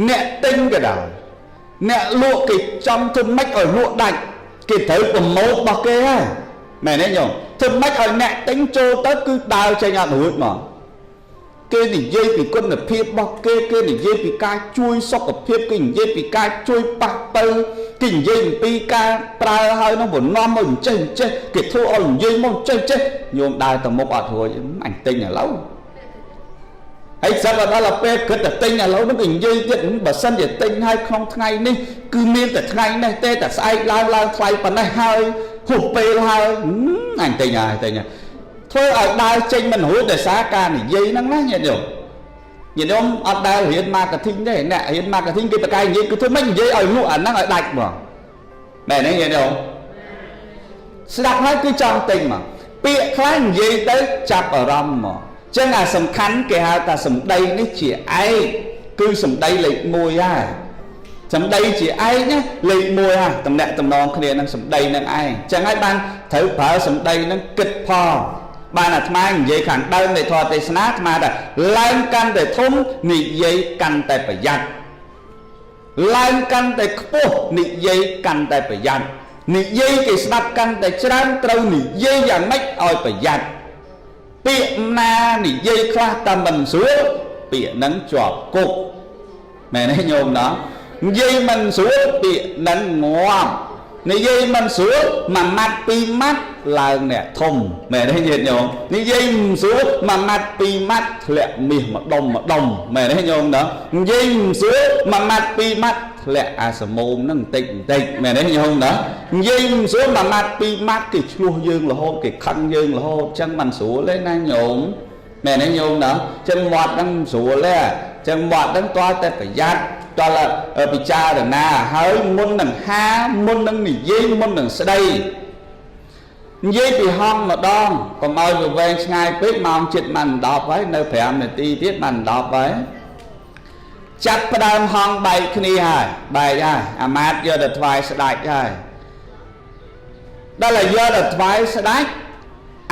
អ្នកទិញក៏ដោយអ្នកលក់គេចង់ធ្វើម៉េចឲ្យលក់ដាច់គេត្រូវប្រម៉ូទរបស់គេហើយមែនទេញោមធ្វើម៉េចឲ្យអ្នកទិញចូលទៅគឺដើរចេញអត់រួចមកគេនិយាយពីគុណភាពរបស់គេគេនិយាយពីការជួយសុខភាពគេនិយាយពីការជួយប៉ះពៅគេនិយាយអំពីការប្រើហើយនោះបំណំមកចេះចេះគេធ្វើឲ្យនិយាយមកចេះចេះញោមដើរទៅមុខអត់រួចអញទិញឥឡូវហើយស្រាប់ដល់ពេលគិតតែទិញឥឡូវនោះគេនិយាយទៀតបើសិនជាទិញហើយក្នុងថ្ងៃនេះគឺមានតែថ្ងៃនេះទេតែស្អែកឡើងឡើងថ្លៃប៉ុណ្ណេះហើយហួសពេលហើយអញទិញហើយទិញធ្វើឲ្យដើរចេញមិនរួចដោយសារការនិយាយហ្នឹងណាញាតិញោមញាតិញោមអត់ដែលរៀន marketing ទេអ្នករៀន marketing គេប្រកែកនិយាយគឺធ្វើម៉េចនិយាយឲ្យលក់អាហ្នឹងឲ្យដាច់ហ្មងមែនទេញាតិញោមស្ដាប់ហើយគឺចង់ទិញមកពាក្យខ្លះនិយាយទៅចាប់អារម្មណ៍មកចឹងអាសំខាន់គេហៅថាសម្ដីនេះជាឯកគឺសម្ដីលេខ1ហើយសម្ដីជាឯកណាលេខ1ហើយតំណាក់តំណងគ្នានឹងសម្ដីនឹងឯងចឹងហើយបានត្រូវប្រើសម្ដីនឹងគិតផងបានអាត្មានិយាយខាងដើមនៃធម៌ទេសនាអាត្មាថាឡើងកាន់តែធំនិយាយកាន់តែប្រយ័ត្នឡើងកាន់តែខ្ពស់និយាយកាន់តែប្រយ័ត្ននិយាយគេស្ដាប់កាន់តែច្រើនត្រូវនិយាយយ៉ាងម៉េចឲ្យប្រយ័ត្នពាក្យណានិយាយខ្លះតែមិនស្រួលពាក្យហ្នឹងជាប់គុកមែនទេញោមណោះនិយាយមិនស្រួលពាក្យហ្នឹងងាប់និយាយមិនស្រួលមួយម៉ាត់ពីរម៉ាត់ឡើងអ្នកធំមែនទេញាតិញោមនិយាយមិនស្រួលមួយម៉ាត់ពីរម៉ាត់ធ្លាក់មាសម្ដុំម្ដុំមែនទេញោមណោះនិយាយមិនស្រួលមួយម៉ាត់ពីរម៉ាត់ធ្លាក់អាសមោមហ្នឹងបន្តិចបន្តិចមែនទេញោមណោះនិយាយមិនស្រួលមួយម៉ាត់ពីរម៉ាត់គេឆ្លោះយើងរហូតគេខឹងយើងរហូតចឹងមិនស្រួលទេណាញោមមែនទេញោមណោះចឹងមាត់ហ្នឹងមិនស្រួលទេចឹងមាត់ហ្នឹងទាល់តែប្រយ័ត្នតលពិចារណាហើយមុននឹងហាមុននឹងនិយាយមុននឹងស្ដីនិយាយពីហងម្ដងកុំឲ្យវាវែងឆ្ងាយពេកម៉ោងជិតបាន10ហើយនៅ5នាទីទៀតបាន10ហើយចាប់ផ្ដើមហងបែកគ្នាហើយបែកហើយអាមាត្យយកទៅថ្វាយស្ដេចហើយដល់តែយកទៅថ្វាយស្ដេច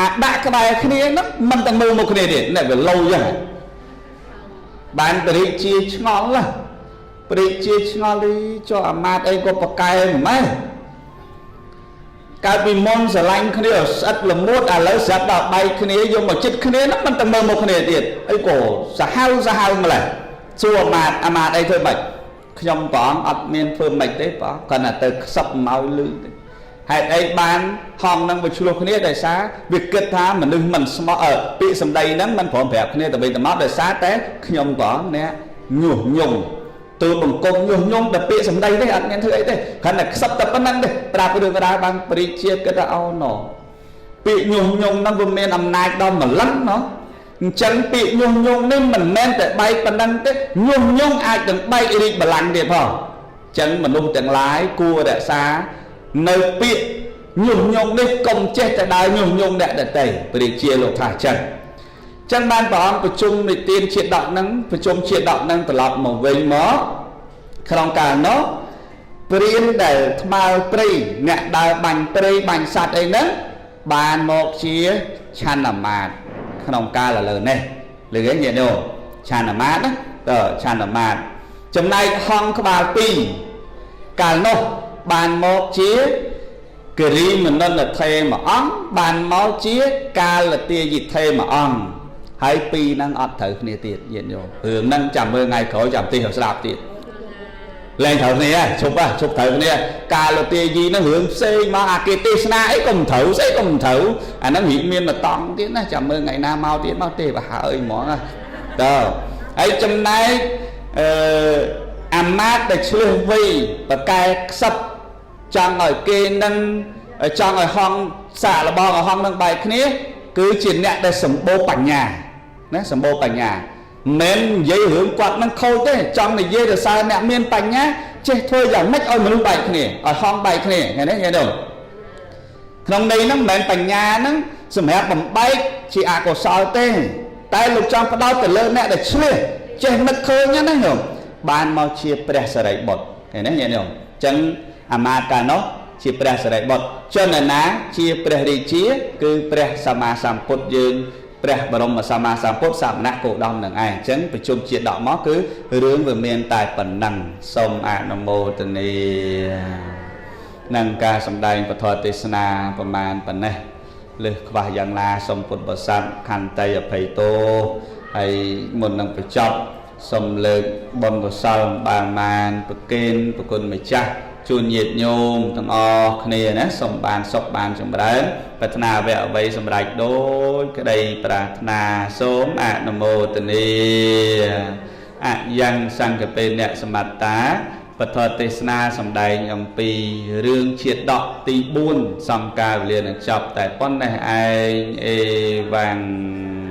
អាដាក់ក្បែរគ្នាហ្នឹងមិនទាំងមើលមុខគ្នាទៀតនេះវាលូចឹងបានបរិជាឆ្ងល់ណាព្រាជាឆ្ងល់អីចុះអាមាត្យអីក៏ប្រកែម៉េះកើតពីមុនស្រឡាញ់គ្នាស្អិតល្មួតឥឡូវស្រាប់ដល់បែកគ្នាយកមកចិត្តគ្នាហ្នឹងមិនទៅមើលមុខគ្នាទៀតអីក៏សាហាវសាហាវម្ល៉េះសួរអាមាត្យអាមាត្យអីធ្វើម៉េចខ្ញុំព្រះអង្គអត់មានធ្វើម៉េចទេព្រះអង្គគ្រាន់តែទៅខ្សឹបមកឲ្យលឺទេហេតុអីបានហងនឹងវាឆ្លោះគ្នាដោយសារវាគិតថាមនុស្សមិនស្មោះពាក្យសម្ដីហ្នឹងមិនព្រមប្រាប់គ្នាទៅវិញទៅមកដោយសារតែខ្ញុំព្រះអង្គអ្នកញុះញង់ទូបង្គំញុះញង់តែពាក្យសម្ដីទេអត់មានធ្វើអីទេគ្រាន់តែខ្សឹបតែប៉ុណ្្នឹងទេប្រាប់រឿងរ៉ាវបានព្រាជាគិតថាអូណពាក្យញុះញង់ហ្នឹងវាមានអំណាចដល់ម្លឹងណោះអញ្ចឹងពាក្យញុះញង់នេះមិនមែនតែបែកប៉ុណ្្នឹងទេញុះញង់អាចនឹងបែករាជបល្ល័ង្កទៀតផងអញ្ចឹងមនុស្សទាំងឡាយគួររក្សា នៅពាក្យញុះញង់នេះកុំចេះតែដើរញុះញង់អ្នកដទៃព្រះរាជាលោកថាចឹងចឹងបានព្រះអង្គប្រជុំនិទានជាដកហ្នឹងប្រជុំជាដកហ្នឹងត្រឡប់មកវិញមកក្នុងកាលនោះព្រានដែលថ្មើរព្រៃអ្នកដើរបាញ់ព្រៃបាញ់សត្វអីហ្នឹងបានមកជាឆន្ទមាតក្នុងកាលឥឡូវនេះលើគេញាតិញោមឆន្ទមាតណាតើឆន្ទមាតចំណែកហង្សក្បាល2កាលនោះបានមកជាគិរីមនិន្ទថេមួយអង្គបានមកជាកាលទាយិថេមួយអង្គហើយពីរហ្នឹងអត់ត្រូវគ្នាទៀតញាតិញោមរឿងហ្នឹងចាំមើលថ្ងៃក្រោយចាំទីឲ្យស្ដាប់ទៀតលែងត្រូវគ្នាឈប់ហ่ะឈប់ត្រូវគ្នាកាលទាយីហ្នឹងរឿងផ្សេងមកអាគេទេសនាអីក៏មិនត្រូវស្អីក៏មិនត្រូវអាហ្នឹងរៀងមានមកតង់ទៀតណាចាំមើលថ្ងៃណាមកទៀតមកទេបើហើយហ្មងណាតើហើយចំណែកអឺអាមាត្យដែលឆ្លៀសវៃបកែខ្សឹបចង់ឲ្យគេនឹងចង់ឲ្យហងសាកលបងឲ្យហងនឹងបែកគ្នាគឺជាអ្នកដែលសម្បូរបញ្ញាណាសម្បូរបញ្ញាមិននិយាយរឿងគាត់នឹងខូចទេចង់និយាយទៅសើអ្នកមានបញ្ញាចេះធ្វើយ៉ាងម៉េចឲ្យមនុស្សបែកគ្នាឲ្យហងបែកគ្នាឃើញទេឃើញទេក្នុងន័យហ្នឹងមិនមែនបញ្ញាហ្នឹងសម្រាប់បំបែកជាអកុសលទេតែលោកចង់ផ្ដោតទៅលើអ្នកដែលឆ្លៀសចេះនឹកឃើញណាញោមបានមកជាព្រះសិរីបុត្រឃើញទេញាតិញោមអញ្ចឹងអាមាត្យកាលនោះជាព្រះសិរីបុត្រជនណាជាព្រះរាជាគឺព្រះសម្មាសម្ពុទ្ធយើងព្រះបរមសម្មាសម្ពុទ្ធសមណៈគោតមនឹងឯងអញ្ចឹងប្រជុំជាដកមកគឺរឿងវាមានតែប៉ុណ្ណឹងសូមអនុមោទនានឹងការសម្ដែងពធទេសនាប្រមាណប៉ុណ្ណេះលើសខ្វះយ៉ាងណាសូមពុទ្ធបរិស័ទខន្តីអភ័យទោសហើយមុននឹងបញ្ចប់សូមលើកបុណ្យកុសលបានមានប្រគេនប្រគុណម្ចាស់ជូនញាតិញោមទាំងអស់គ្នាណាសូមបានសុខបានចម្រើនប្រាថ្នាអ្វីអ្វីសម្រេចដូចក្តីប្រាថ្នាសូមអនុមោទនាអយ៉ាងសង្កេអ្នកសមត្តាពធទេសនាសម្ដែងអំពីរឿងជាដកទី4សំកាលវេលានឹងចប់តែប៉ុណ្ណេះឯងអេវ៉ាំង។